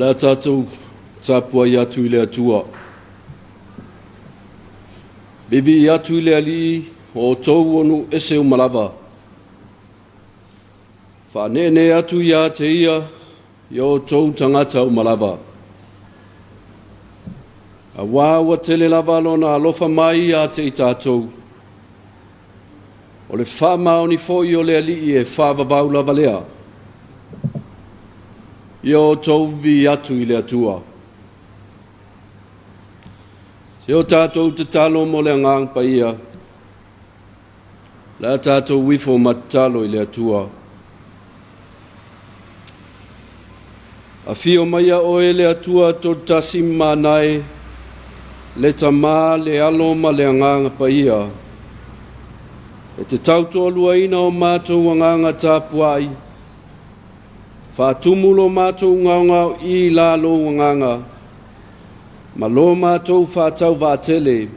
Le a tatou tapuai atu i le Atua. Vivii atu i le Alii o outou o nuu ese uma lava. Faaneenee atu ia te ia i o outou tagata uma lava. Auā ua tele lava lona alofa mai ia te i tatou. O le faamaoni foi o le Alii e faavavau lava lea. Ia outou vivii atu i le Atua. Se o tatou tatalo mo le Agaga Paia, le a tatou ifo ma tatalo i le Atua. Afio maia oe le Atua Tolutasi Manae, le Tamā, le Alo ma le Agaga Paia, e te tautoaluaina o matou agaga tapuai, faatumu lo matou gaogao i la lou agaga, ma lo matou faatauvaatele,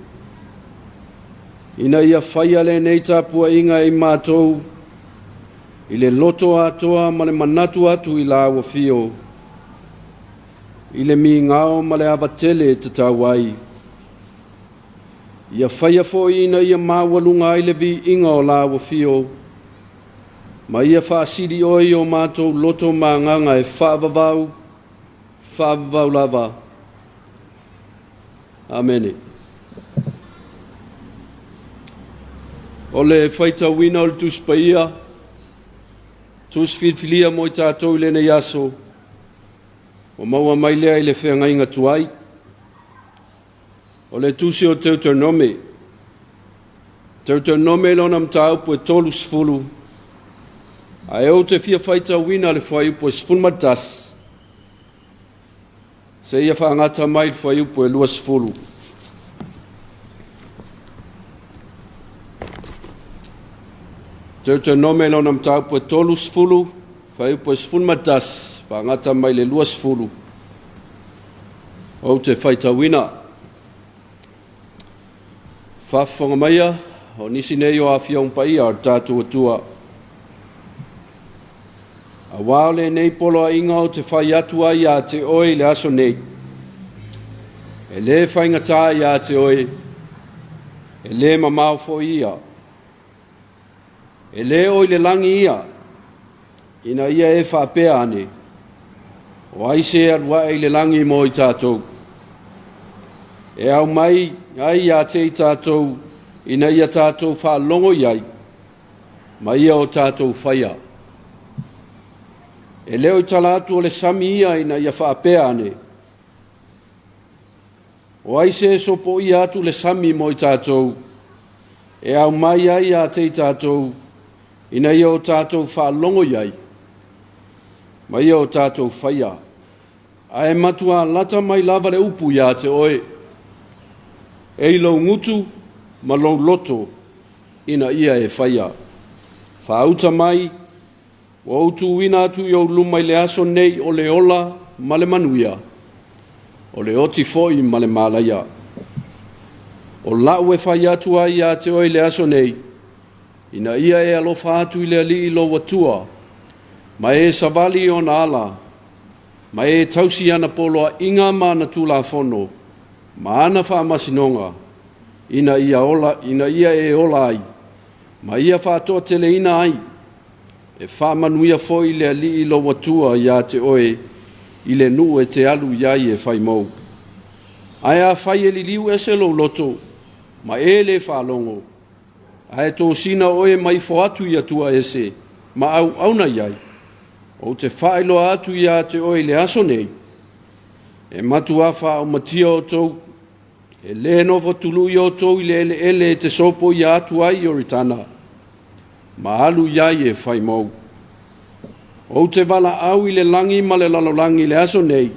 ina ia faia lenei tapuaiga i matou i le loto atoa ma le manatu atu i lau afio, i le migao ma le avatele e tatau ai. Ia faia foi ina ia maualuga ai le viiga o lau afio, ma ia faasili oe i o matou loto ma agaga e faavavau, faavavau lava. Amene. O le faitauina o le Tusi Paia, Tusi filifilia mo i tatou i lenei aso, ua maua mai lea i le feagaiga tuai. O le Tusi o Teuteronome. Teuteronome lona mataupu e 30, ae ou te fia faitauina le fuaiupu e 11, seia faagata mai le fuaiupu e 20. Teuteronome lona mataupu e 30, fuaiupu e 11, faagata mai le 20. Ou te faitauina. Faafofoga maia, o nisi nei o afioga paia o le tatou Atua. Auā o lenei poloaiga ou te fai atu ai ia te oe i le aso nei, e lē faigata ia te oe, e lē mamao foi ia. E lē o i le lagi ia, ina ia e faapea ane, o ai se alu ae i le lagi mo i tatou, e aumai ai ia te i tatou ina ia tatou faalogo i ai, ma ia o tatou faia. E le o i tala atu o le sami ia ina ia faapea ane, o ai se sopoia atu le sami mo i tatou, e aumai ai ia te i tatou, ina ia o tatou faalogo i ai, ma ia o tatou faia. Ae matua lata mai lava le upu ia te oe, e i lou gutu ma lou loto, ina ia e faia. Faauta mai, ua ou tuuina atu i ou luma i le aso nei o le ola ma le manuia, o le oti foi ma le malaia. O lau e fai atu ai ia te oe i le aso nei, ina ia e alofa atu i le Alii lou Atua, ma e savali i ona ala, ma e tausi ana poloaiga ma ana tulafono, ma ana faamasinoga, ina ia ola, ina ia e ola ai, ma ia faatoateleina ai, e faamanuia foi le Alii lou Atua ia te oe i le nuu e te alu i ai e fai mou. Ae afai e liliu ese lou loto, ma e le faalogo, ae tosina oe ma ifo atu i Atua ese, ma auauna i ai, ou te faailoa atu ia te oe i le aso nei, e matua faaumatia outou, e lē nofo tului outou i le eleele e te sopoia atu ai Ioritana, ma alu i ai e fai mou. Ou te valaau i le lagi ma le lalolagi i le aso nei,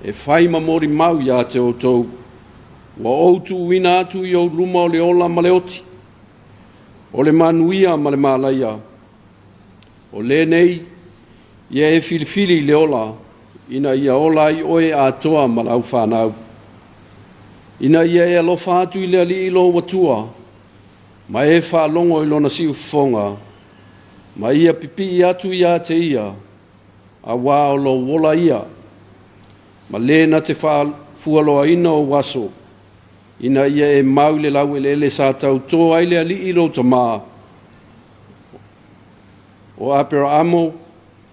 e fai ma molimau ia te outou, ua ou tuuina atu i ou luma o le ola ma le oti, o le manuia ma le malaia. O lenei, ia e filifili i le ola, ina ia ola ai oe atoa ma lau fanau. Ina ia e alofa atu i le Alii lou Atua, ma e faalogo i lona siufofoga, ma ia pipii atu ia te ia, auā o lou ola ia. ma le na te faafualoaina ou aso, ina ia e mau i le laueleele sa tautō ai le Alii lou Tama, o Aperaamo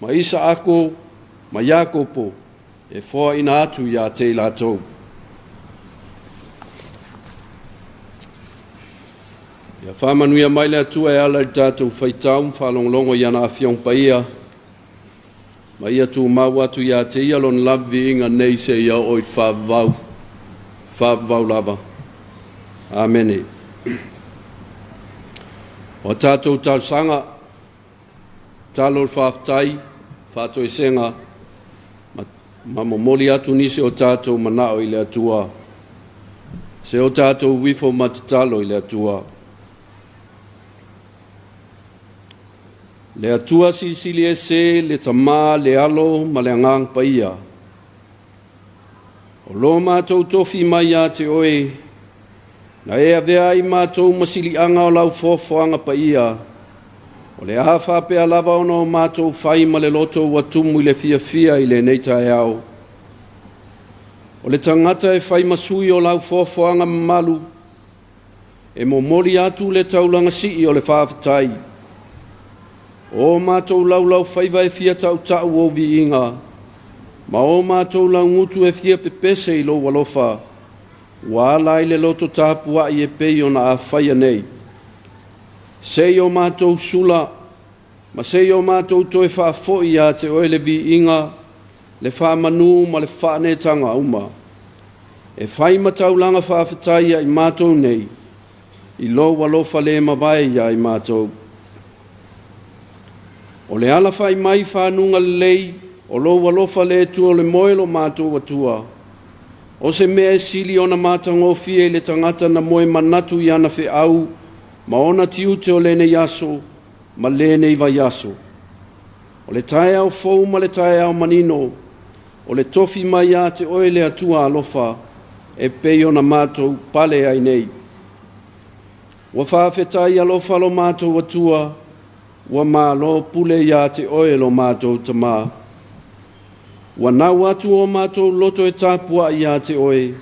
ma Isaako ma Iakopo, e foaina atu ia te i latou. Ia faamanuia mai le Atua e ala i le tatou faitau ma faalogologo i ana Afioga Paia, ma ia tumau atu ia te ia lona lava viiga nei seia oo i le faavavau, faavavau lava. Amene. O a tatou talosaga, talo o le faafetai, faatoesega, ma, ma momoli atu nisi o tatou manao i le Atua. Se o tatou ifo ma tatalo i le Atua. Le Atua Silisili Ese, le Tama, le Alo ma le Agaga Paia, o lo matou tofi mai ia te Oe, na e avea ai matou ma siliaga o lau foafoaga paia, o le a faapea lava ona o matou fai ma le loto ua tumu i le fiafia i lenei taeao. O le tagata e fai ma sui o lau foafoaga mamalu, E momoli atu le taulaga sii o le faafetai. O matou laulaufaiva e fia tautau ou viiga, ma o matou laugutu e fia pepese i lou alofa, ua ala ai le loto tapuai e pei ona afaia nei. Se i o matou sula, ma se i o matou toe faafoi ia te oe le viiga, le faamanu ma le faaneetaga uma. E fai ma taulaga faafetai ia i matou nei, i lou alofa le mavae ia i matou. O le alafai mai fanuga lelei, o lou alofa le Atua o le moe lo matou Atua, o se mea e sili ona matagofie i le tagata na moe manatu i ana feau ma ona tiute o lenei aso ma lenei vaiaso. O le taeao fou ma le taeao manino, o le tofi mai ia te oe le Atua alofa, e pei ona matou pale ai nei. Ua faafetai alofa lo matou Atua, ua malo pule ia te oe lo matou Tama. Ua nau atu o matou loto e tapuai ia te oe,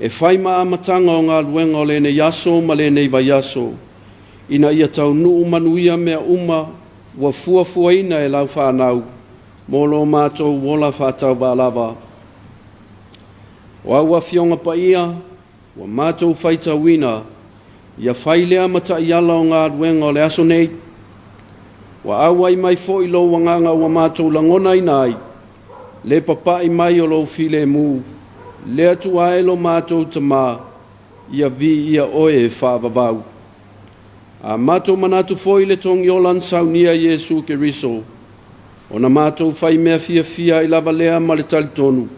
e fai ma amataga o galuega o lenei aso ma lenei vaiaso, ina ia taunuu manuia mea uma ua fuafuaina e lau fanau mo lo matou ola faatauvaa lava. O au afioga paia ua matou faitauina, ia fai lea ma taiala o galuega o le aso nei. Ua auai mai foi lou agaga ua matou lagonaina ai le papai mai o lou filemu, le Atua e lo matou Tama, ia viia oe e faavavau. A matou manatu foi i le togiola na saunia e Iesu Keriso, ona matou fai mea fiafia ai lava lea ma le talitonu,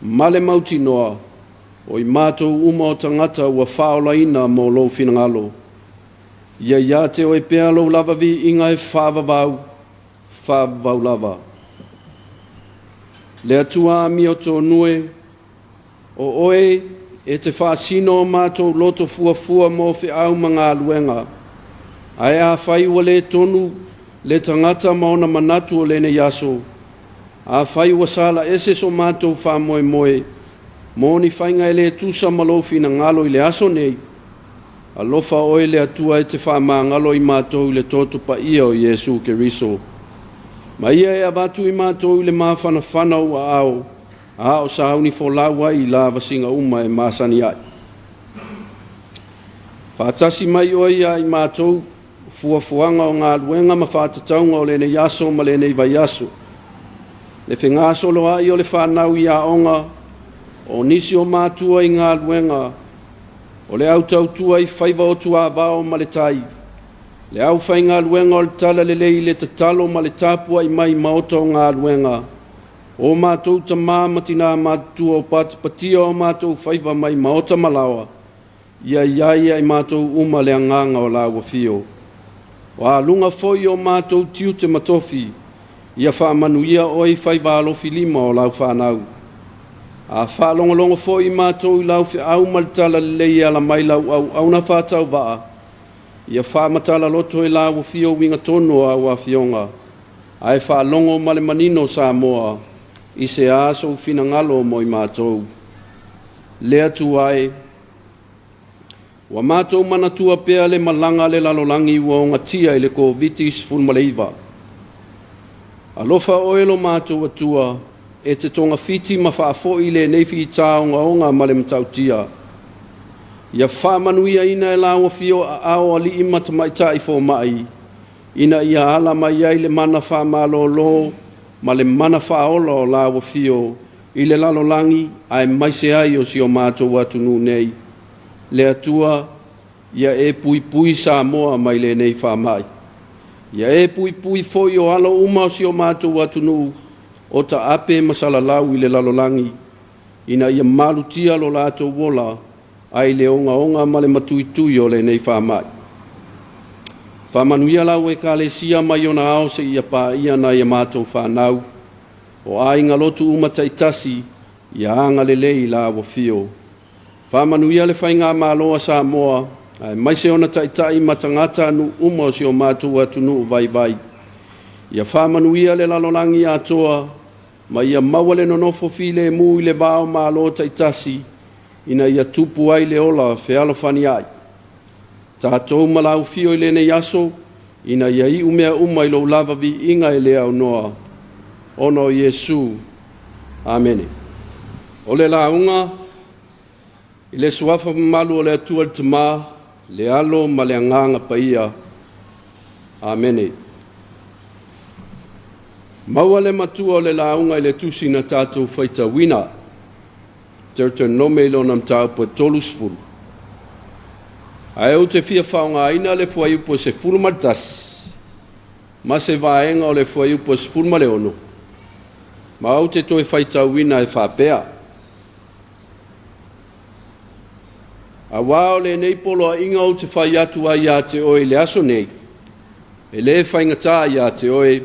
ma le mautinoa, o i matou uma o tagata ua faaolaina mo lou finagalo. Ia ia te oe pea lou lava viiga e faavavau, faavavau lava. Le Atua amiotonu e, o oe e te faasino o matou loto fuafua mo feau ma galuega, ae afai ua le tonu le tagata ma ona manatu o lenei aso, afai ua sala ese so matou faamoemoe mo ni faiga e le tusa ma lou finagalo i le aso nei, alofa oe le Atua e te faamagalo i matou i le toto paia o Iesu Keriso. Ma ia e avatu i matou i le mafanafana o ou aao, a o sauni folau ai i lavasiga uma e masani ai. Faatasi mai oe ia i matou fuafuaga o galuega ma faatatauga o lenei aso ma lenei vaiaso. Le fegasoloai o le fanau i aoga, o nisi o matua i galuega, o le au tautua i faiva o tuavao ma le tai, le aufaigaluega o le talalelei i le tatalo ma le tapuai mai i maota o galuega, o matou tama ma tinā matutua o patipatia o matou faiva mai maota ma laoa, ia i ai ia i matou uma le agaga o lau afio. O a luga foi o matou tiute ma tofi, ia faamanuia oe i faiva alofilima o lau fanau. A faalogologo foi matou i lau feau ma le talalelei e ala mai lau auauna faatauvaa, ia faamatala loto e lau afio uiga tonu o au afioga, ae faalogo ma le manino Samoa I se a sou finagalo mo i matou. Le Atua e, ua matou manatua pea le malaga a le lalolagi ua ogatia i le Koviti-19. Alofa oe lo matou Atua, e te togafiti ma faafoi lenei fita ogaoga ma le matautia. Ia faamanuiaina e lau afio aao alii ma tamaitai fomai, ina ia ala mai ai le mana faamalolo ma le mana faaola o lau afio i le lalolagi aemaise ai o si o matou atunuu nei. Le Atua, ia e puipui Samoa mai lenei faamai. Ia e puipui foi o alo uma o si o matou atunuu o taape ma salalau i le lalolagi, ina ia malutia lo latou ola ai le ogaoga ma le matuitui o lenei faamai. Faamanuia lau Ekalesia mai ona ao seia paia nai a matou fanau, o aiga lotu uma taitasi, ia agalelei i lau afio. Faamanuia le Faigamalo a Samoa, aemaise ona taitai ma tagatanuu uma o si o matou atunuu vaivai. Ia faamanuia le lalolagi atoa, ma ia maua le nonofo filemu i le va o Malo taitasi, ina ia tupu ai le ola fealofani ai. Tatou ma lau afio i lenei aso, ina ia iu mea uma i lou lava viiga e le aunoa, ona o Iesu. Amene. O le lauga i le suafa mamalu o le Atua le Tama, le Alo ma le Agaga Paia. Amene. Maua le matua o le lauga i le tusi na tatou faitauina, Deuteronome i lona mataupu e 30. Ae ou te fia faaaogaina le fuaiupu e 11 ma se vaega o le fuaiupu e 16, ma ou te toe faitauina e faapea. Aua o lenei poloaiga ou te fai atu ai ia te oe i le aso nei, e le faigata ia te oe,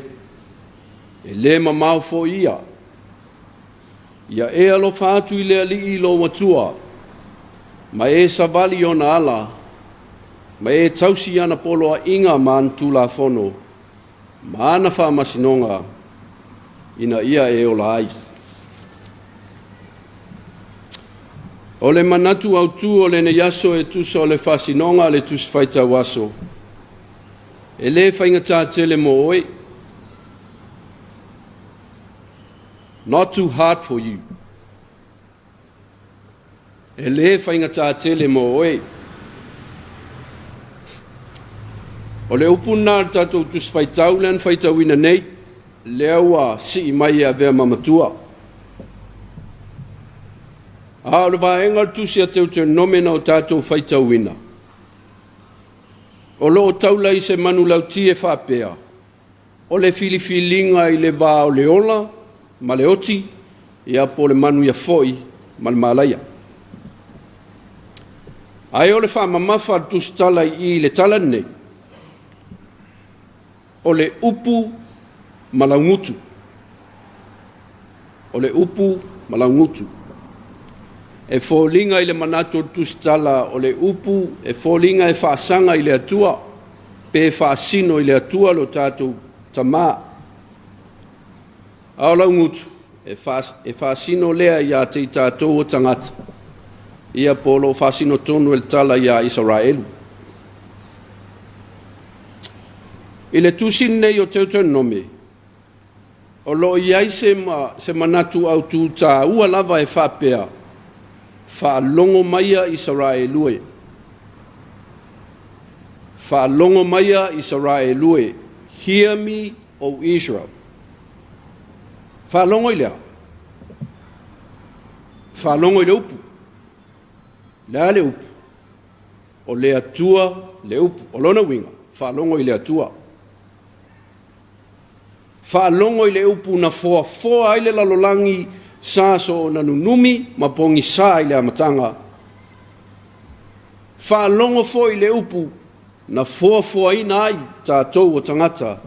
e le mamao foi ia. Ia e alofa atu i le Alii lou Atua, ma e savali i ona ala, ma e tausi i ana poloaiga ma ana tulafono, ma ana faamasinoga, ina ia e ola ai. O le manatu autu o lenei aso e tusa o le faasinoga a le Tusi Faitau Aso, e le faigata tele mo oe. Not too hard for you. E le faigata tele mo oe. O le upu lena a le tatou Tusi Faitau lea na faitauina nei, lea ua sii mai e avea ma matua. A o le vaega o le Tusi a Teuteronome na o tatou faitauina, o lo o taula i se manulauti e faapea, o le filifiliga i le va o le ola ma le oti, ia po o le manuia foi ma le malaia. Ae o le faamamafa a le tusitala i i i le tala lenei, o le upu ma laugutu. O le upu ma laugutu. E foliga i le manatu o le tusitala o le upu e foliga e faasaga i le Atua pe faasino i le Atua lo tatou Tama. A o laugutu, e, e faasino lea ia te i tatou o tagata, ia po o lo o faasino tonu e le tala iā Isaraelu. I le tusi lenei o Teutonome, o lo o i ai se, ma, se manatu autu tāua lava e faapea, faalogo maia Isaraelu e. Faalogo maia Isaraelu e. Hear me, O Israel. Faalogo i le a? Faalogo i le upu. Le a le upu? O le Atua le upu. O lona uiga, faalogo i le Atua. Faalogo i le upu na foafoa ai le lalolagi sa soona nunumi ma pogisa i le amataga. Faalogo foi i le upu na foafoaina ai tatou o tagata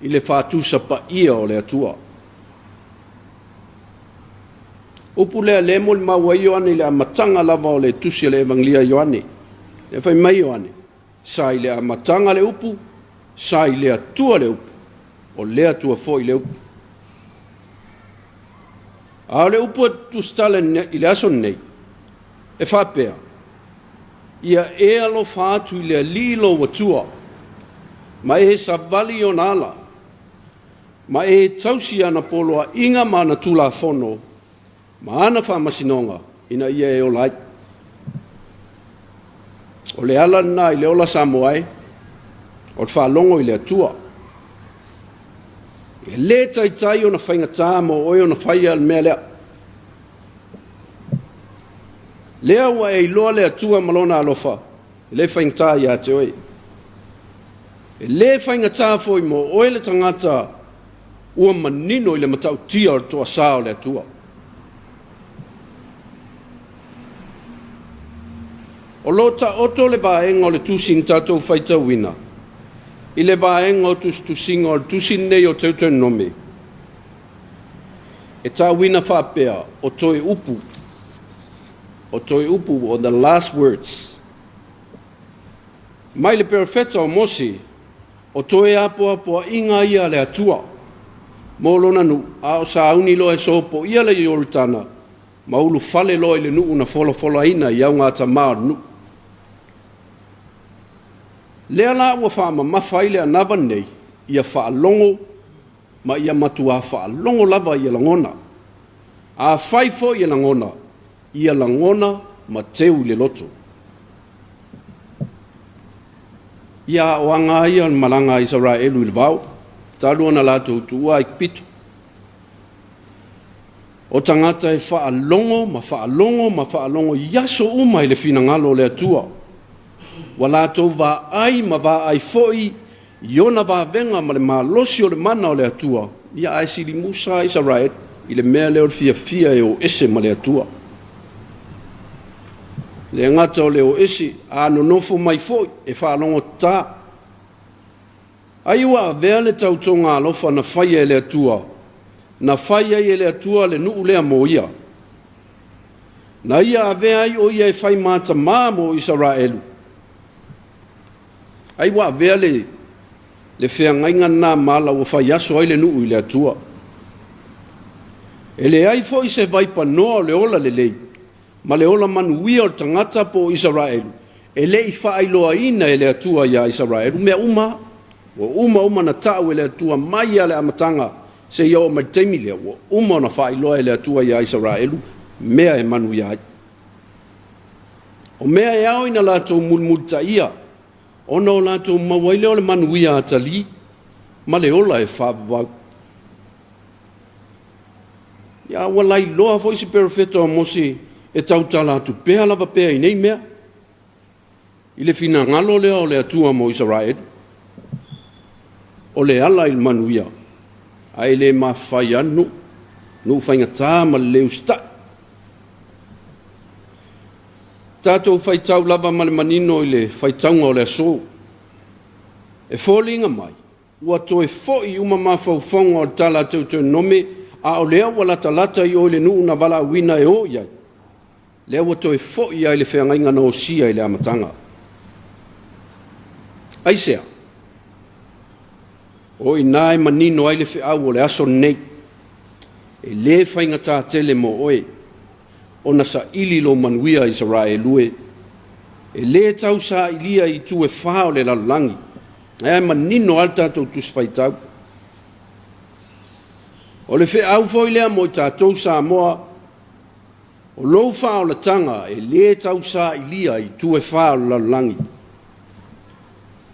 i le faatusa paia o le Atua. Upu lea lea e molimau ai Ioane i le amataga lava o le tusi a le Evagelia a Ioane. E fai mai Ioane, sa i le amataga le upu, sa i le Atua le upu, o le Atua foi le upu. A o le upu a Tusitala i le aso lenei, e faapea, Ia e alofa atu i le Alii lou Atua, ma e savali i ona ala, ma e tausi ana poloaiga ma ana tulafono ma ana faamasinoga ina ia e ola ai. O le ala lena i le ola Samoa e, o le faalogo i le Atua. E le taitai ona faigata mo oe ona faia le mea lea. Lea ua e iloa le Atua ma Lona alofa, e le faigata ia te oe. E le faigata foi mo oe le tagata ua manino i le matautia o le toasa o le Atua. O lo o taoto le vaega o le tusi na tatou faitauina i le vaega o tusitusiga o le tusi lenei o Teutonome, e tauina faapea, o toe upu, o toe upu, o the last words. Mai le perofeta o Mose, o toe apoapoaiga ia a le Atua mo lona nuu, a o sauni loa e sopoia le Ioritana ma ulufale loa i le nuu na folafolaina i augatama o le nuu. Lea la ua faamamafa ai le anava nei, ia faalogo ma ia matuā faalogo lava ia lagona. Afai foi e lagona, ia lagona ma teu i le loto. Ia, o aga lava ia o le malaga a Isaraelu i le vao, talu ona latou tuua Aikupito. O tagata e faalogo ma faalogo ma faalogo i aso uma i le finagalo o le Atua. Ua latou vaai ma vaai foi i ona vavega ma le malosi o le mana o le Atua, ia ae sili musa lava Isaraelu i le mea lea o le fiafia e o ese ma le Atua. E le gata o le o ese, a nonofo mai foi e faalogotata. Ai ua avea le tautoga alofa na faia e le Atua, na fai ai e le Atua le nuu lea mo ia. Na ia avea ai o ia e fai ma tamā mo Isaraelu. Ai ua avea le, le feagaiga lena ma ala ua faiaso ai le nuu i le Atua. E leai foi se vaipanoa o le ola lelei ma le ola manuia o le tagata po o Isaraelu e le i faailoaina e le Atua iā Isaraelu mea uma lava. Ua uma uma ona tau e le Atua mai lava i le amataga seia oo mai i le taimi lea, ua uma ona faailoa e le Atua iā Isaraelu mea e manuia ai. O mea e ao ina latou mulimulitaia ona o latou maua ai lea o le manuia atalii ma le ola e faavavau. Ia, ua lailoa foi se perofeta o Mose e tautala atu pea lava pea i nei mea, i le finagalo lea o le Atua mo Isaraelu, o le ala i le manuia, ae le mafai lava le nuu, nuu faigata ma le le usitai. Tatou faitau lava ma le manino i le faitauga o le aso. E foliga mai ua toe foi uma mafaufauga o le tala a Teutonome, a o lea ua latalata i o i le nuu na valaauina e o i ai, lea ua toe foi lava i le feagaiga na osia i le amataga. Aisea? O i ina e manino ai le feau o le aso lenei, e le faigata tele mo oe ona saili lou manuia Isaraelu e, e le tau sailia i itu e fā o le lalolagi. Ae manino lava le tatou Tusi Faitau. O le feau foi lea mo i tatou Samoa, o lou faaolataga e le tau sailia i itu e fā o le lalolagi.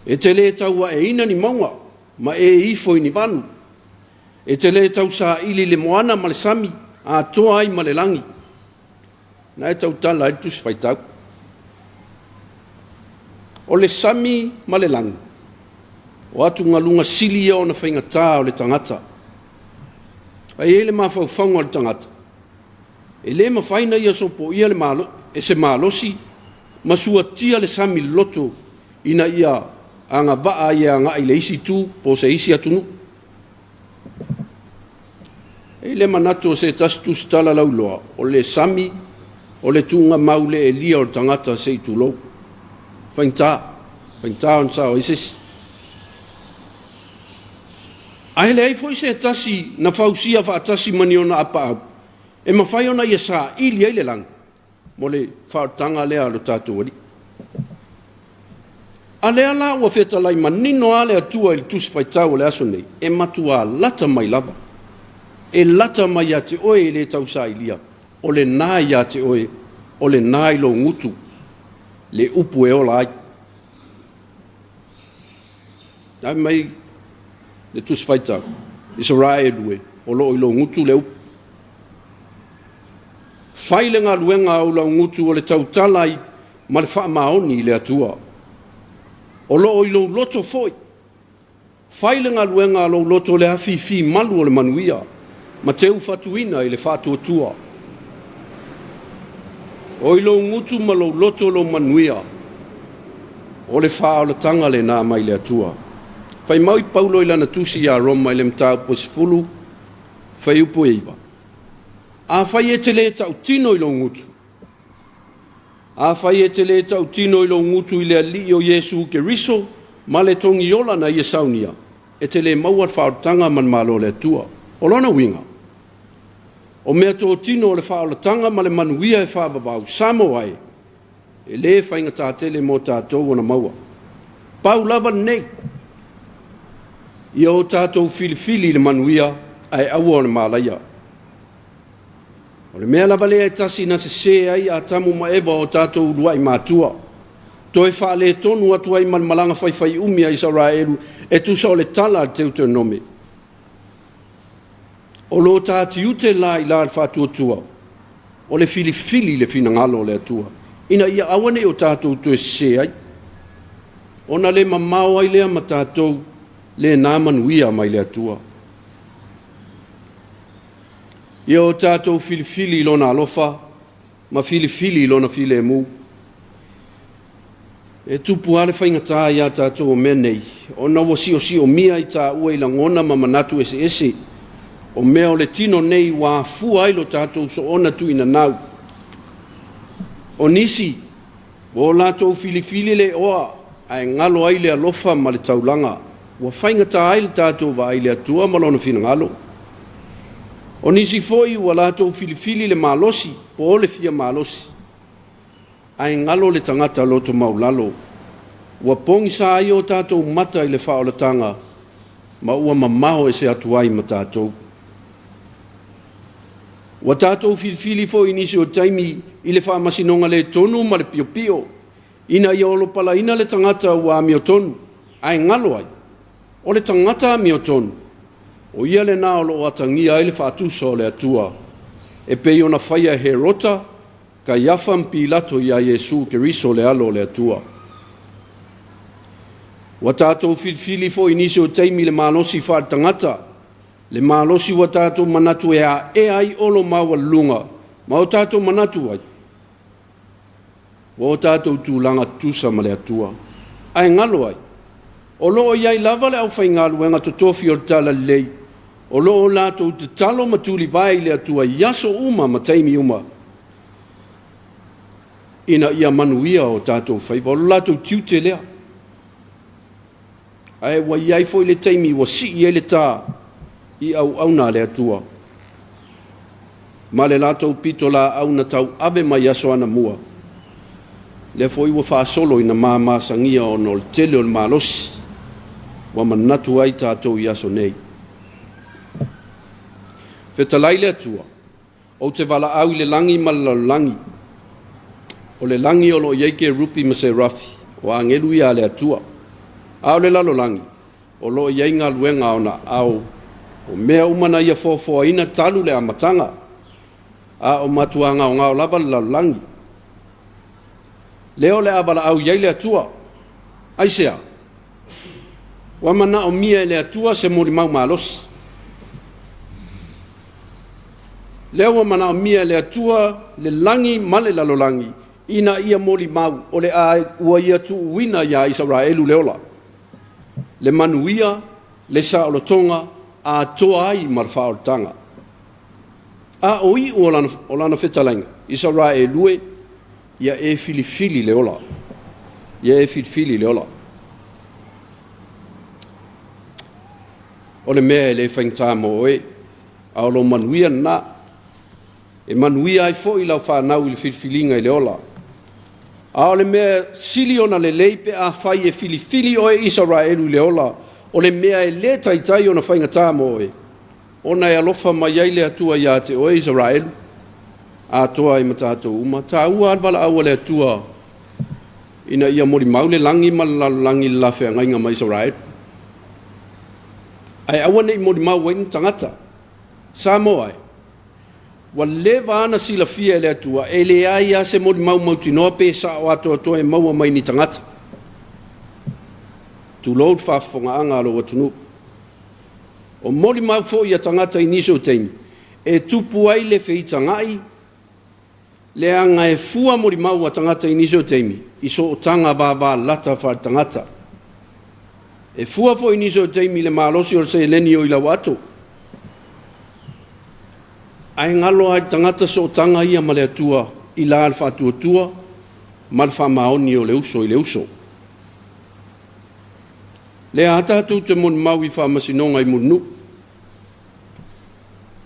E te le tauaeina ni mauga ma e ifo i ni vanu. E te le tau saili i le moana ma le sami atoa ai ma le lagi. Na e tautala ai le Tusi Faitau. O le sami ma le lagi, o atugaluga sili ia ona faigata o le tagata. Ae i ai le mafaufauga o le tagata, e le mafai ona ia sopoia le malo, e se malosi ma suatia le sami loloto ina ia agavaa ai e agai i le isi itu po o se isi atunuu. E i ai le manatu o se tasi tusitala lauiloa, o le sami o le tuugamau le elia o le tagata se i tulou. Faigata, faigata ona sao ai se isi. Ae leai foi se tasi na fausia faatasi ma ni ona apaau. E mafai ona ia saili ai le lagi mo le faaolataga lea a lo tatou Alii. A lea la ua fetalai manino lava le Atua i le Tusi Faitau o le aso nei, e matua lata mai lava. E lata mai ia te oe e le tausailia, o lena ia te oe, o lena i lou gutu le upu e ola ai. Fai mai le Tusi Faitau, Isaraelu e, o lo o i lou gutu le upu. Fai le galuega a ou laugutu o le tautala ma le faamaoni i le Atua. O lo o i lou loto foi. Fai le galuega a lou loto o le afifi malu o le manuia ma teufatuina i le faatuatua. O i lou gutu ma lou loto lou manuia, o le faaolataga lena mai le Atua. Fai mai Paulo i lana tusi ia Roma i le mataupu e 10, fuaiupu e 9, Afai e te le tautino i lou gutu, afai e te le tautino i lou gutu i le Alii o Iesu Keriso ma le togiola na ia saunia, e te le maua le faaolataga ma le Malo o le Atua. O lona uiga, o meatotino o le faaolataga ma le manuia e faavavau, Samoa e, e le faigata tele mo tatou ona maua. Pau lava lenei, ia o tatou filifili i le manuia ae aua o le malaia. O le mea lava lea e tasi na sese ai Atamu ma Eva o tatou uluai matua, toe faaletonu atu ai ma le malaga faifaiumi a Isaraelu e tusa o le tala a le Teutonome. O lo ta tiute la i la le faatuatua, o le filifili i le finagalo o le Atua, ina ia aua ne i o tatou toe sese ai, ona le mamao ai lea ma tatou lena manuia mai le Atua. Ia o tatou filifili i Lona alofa ma filifili i Lona filemu. E tupu lava le faigata ia tatou o mea nei, ona ua siosiomia i taua i lagona ma manatu eseese. O mea o le tino nei ua afua ai lo tatou soona tuinanau. O nisi, ua o latou filifili le oa ae galo ai le alofa ma le taulaga, ua faigata ai le tatou vaai i le Atua ma Lona finagalo. O nisi foi ua latou filifili le malosi po o le fia malosi, ae galo le tagata loto maualalo. Ua pogisa ai o tatou mata i le faaolataga ma ua mamao ese atu ai ma tatou. Ua tatou filifili foi i nisi o taimi i le faamasinoga le tonu ma le piopio, ina ia olopalaina le tagata ua amiotonu, ae galo ai, o le tagata amiotonu, o ia lena o lo o atagia ai le faatusa o le Atua, e pei ona faia e Herota, Kaiafa ma Pilato iā Iesu Keriso le Alo o le Atua. Ua tatou filifili foi i nisi o taimi i le malosi faaletagata, le malosi ua tatou manatu e aea ai olo maualuluga ma o tatou manatu ai, ua o tatou tulaga tutusa ma le Atua. Ae galo ai, o lo o i ai lava le aufaigaluega totofi o le Talalelei, o lo o latou tatalo ma tulivae i le Atua i aso uma ma taimi uma, ina ia manuia o tatou faiva. O le latou tiute lea. Ae ua i ai foi le taimi ua sii ai le tā i auauna a le Atua ma le latou pitolaau na tauave mai aso anamua, lea foi ua faasolo ina mamasagia ona o le tele o le malosi ua manatu ai tatou i aso nei. Fetalai le Atua, ou te valaau i le lagi ma le lalolagi. O le lagi o lo o i ai kerupi ma serafi, o agelu ia a le Atua. A o le lalolagi, o lo o i ai galuega a ona aao, o mea uma na ia foafoaina talu le amataga, a o matua gaogao lava le lalolagi. Lea o le a valaau i ai le Atua. Aisea? Ua manaomia e le Atua se molimau malosi. Lea ua manaomia e le Atua le lagi ma le lalolagi ina ia molimau o le a ua ia tuuina iā Isaraelu le ola, le manuia, le saolotoga, atoa ai ma le faaolataga. A o iu o lana, o lana fetalaiga, Isaraelu e, ia e filifili le ola. Ia e filifili le ola. O le mea e le faigata mo oe, a o lou manuia lena. E manuia ai foi lau fanau i le filifiliga i le ola. A o le mea sili ona lelei pe afai e filifili oe Isaraelu i le ola, o le mea e le taitai ona faigata mo oe, ona e alofa mai ai le Atua ia te oe Isaraelu, atoa ai ma tatou uma. E taua lava le valaau a le Atua ina ia molimau le lagi ma le lalolagi i le la feagaiga ma Isaraelu, ae aua ne i molimau ai ni tagata. Samoa e, ua leva lava ona silafia e le Atua, e leai lava se molimau mautinoa pe sao atoatoa e maua mai ni tagata. Tulou le faafofogaaga a lou atunuu. O molimau foi a tagata i nisi o taimi, e tupu ai le feitagai, leaga e fua molimau a tagata i nisi o taimi i sootaga vavalata faaletagata. E fua foi i nisi o taimi i le malosi o le seleni o i lau ato. Ae galo lava i le tagata sootaga ia ma le Atua i la le faatuatua ma le faamaoni o le uso i le uso. Lea lava tatou te molimau i faamasinoga i Mulinuu.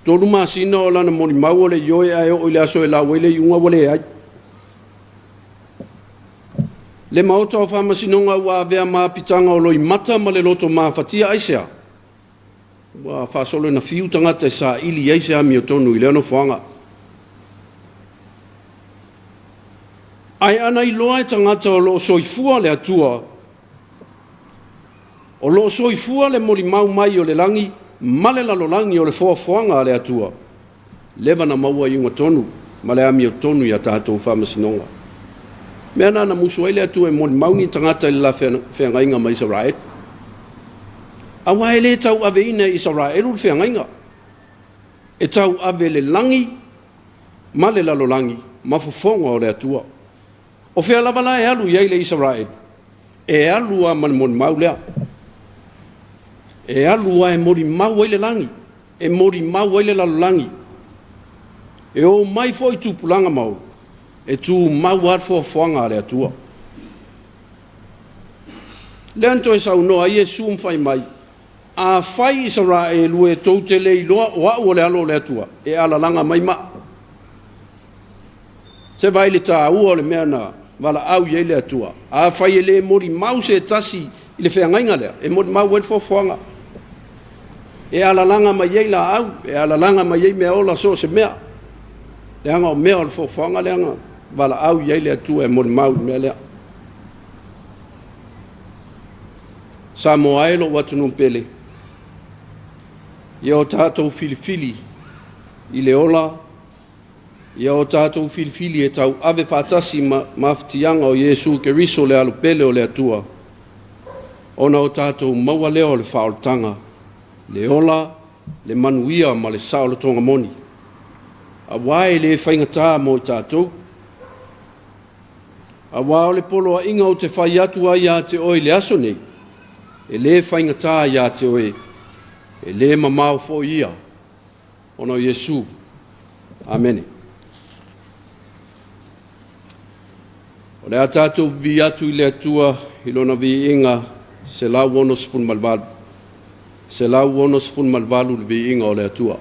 3 masina o lana molimau o le ioe ae oo i le aso e lau ai le iuga ua leai. Le Maota o Faamasinoga ua avea ma apitaga o loimata ma le loto mafatia, aisea? Ua faasolo ina fiu tagata e saili i ai se amiotonu i lea nofoaga. Ae ana iloa e tagata o lo o soifua le Atua, o lo o soifua le molimau mai o le lagi ma le lalolagi o le foafoaga a le Atua, leva na maua iuga tonu ma le amiotonu i a tatou faamasinoga. Mea na na musu ai le Atua e molimau ni tagata i le la feagaiga ma Isaraelu. Aua e le tauaveina e Isaraelu le feagaiga, e tauave e le lagi ma le lalolagi ma fofoga o le Atua. O fea lava la e alu i ai le Isaraelu, e alu lava ma le molimau lea. E alu lava e molimau ai le lagi, e molimau ai le lalolagi. E o mai foi tupulaga ma olo, e tumau lava le foafoaga a le Atua. Lea na toe saunoa ai Iesu ma fai mai, afai Isaraelu e tou te le iloa o au o le alo o le Atua, e alalaga mai maa. Se vaai le taua o le mea na valaau i ai le Atua. Afai e le molimau se tasi i le feagaiga lea, e molimau ai le foafoaga. E alalaga mai ai laau, e alalaga mai ai meaola, so o se mea. Leaga o mea o le foafoaga lea na valaau i ai le Atua e molimau i le mea lea. Samoa e lou atunuu pele, ia o tatou filifili i le ola, ia o tatou filifili e tauave faatasi ma mafatiaga o Iesu Keriso le Alo pele o le Atua, ona o tatou maua lea o le faaolataga, le ola, le manuia ma le saolotoga moni. Aua e le faigata mo i tatou. Aua o le poloaiga ou te fai atu ai ia te oe i le aso nei, e le faigata ia te oe, e le mamao foi ia, ona o Iesu. Amene. O le a tatou vivii atu i le Atua i Lona viiga 168. 168 le viiga o le Atua.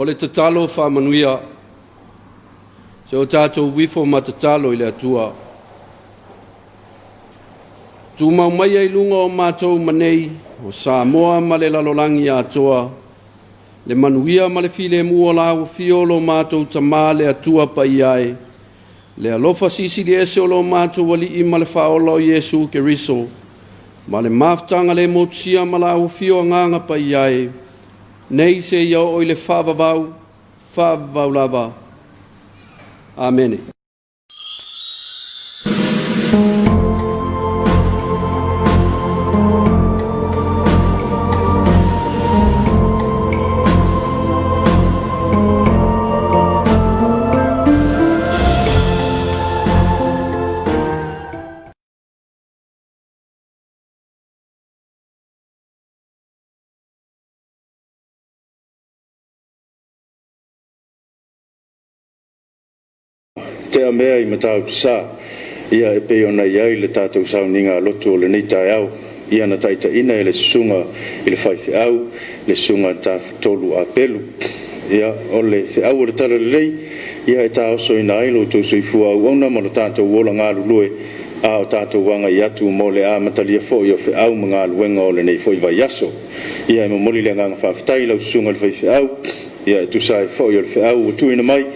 le tatalo faamanuia. Se o tatou ifo ma tatalo i le Atua. Tumau maia i luga o matou ma nei, o Samoa ma le lalolagi atoa, le manuia ma le filemu o lau afio o lo matou Tamā le Atua Paia e, le alofa silisili ese o lo matou Alii ma le Faaola o Iesu Keriso, ma le mafutaga le motusia ma lau afio Agaga Paia e, nei seia oo i le faavavau, faavavau lava. Amene. Tea mea i Matautu-Sa, ia e pei ona i ai le tatou sauniga a lotu o lenei taeao, ia na taitaiina e le susuga i le faifeau, le susuga Tafatolu Apelu. Ia, o le feau o le Talalelei, ia e taosoina ai lo outou soifua auauna ma lo tatou ola galulue, a o tatou agai atu mo le amatalia foi o feau ma galuega o lenei foi vaiaso. Ia e momoli le agaga faafetai i lau susuga i le faifeau, ia e tusa ai foi o le feau ua tuuina mai,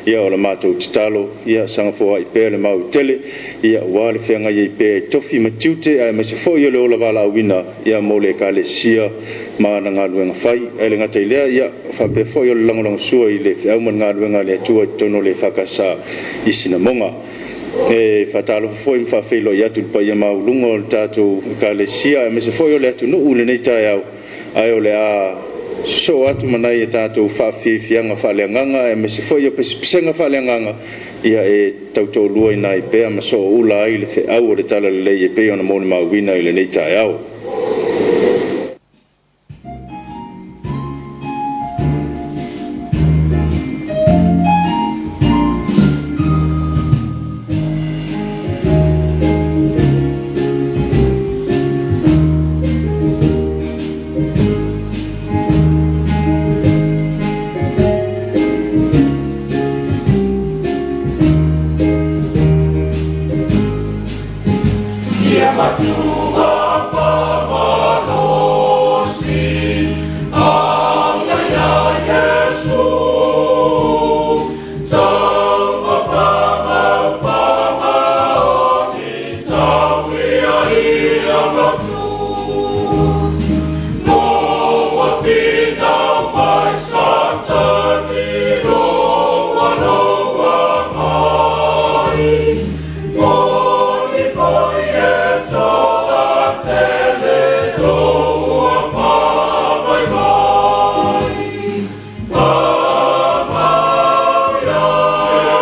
ia o le matou tatalo, ia saga foai pea le maui tele, ia aua le feagai ai pea i tofi ma tiute aemaise foi o le ola valaauina ia mo le Ekalesia ma ana galuega fai. Ae le gata i lea, ia faapea foi o le lagolagosua i le feau ma le galuega a le Atua i totonu o le EFKS i Sinamoga. E faatalofa foi ma faafeiloai atu i le paia maualuga o le tatou Ekalesia aemaise foi o le atunuu i lenei taeao, ae o le a sosoo atu ma nai a tatou faafiafiaga faaleagaga aemaise foi o pesepesega faaleagaga, ia e tautoaluaina ai pea ma sooula ai le feau o le Talalelei e pei ona molimauina i lenei taeao. Ia matua whamalosi, Anga ia Iesu, Tau whamau whamaoni, Tau ia ia matu. Noa whinau mai Satani, Noa noa mai. Moni foi e toa tele, Noa whamai mai. Whamau ia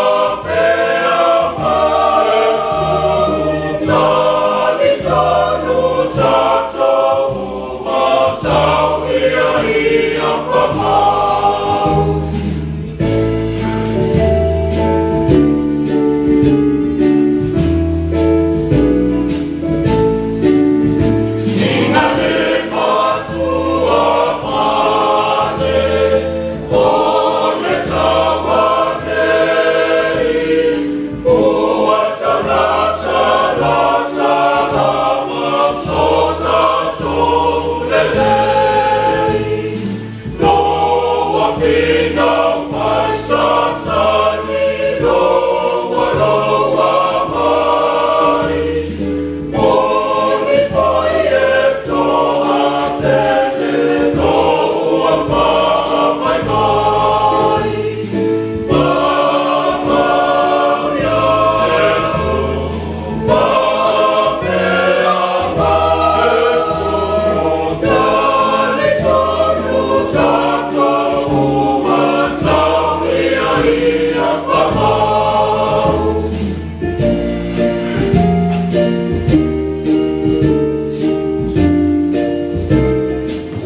Whapea mai. Tali tonu tātou uma, tau ia ia whamau.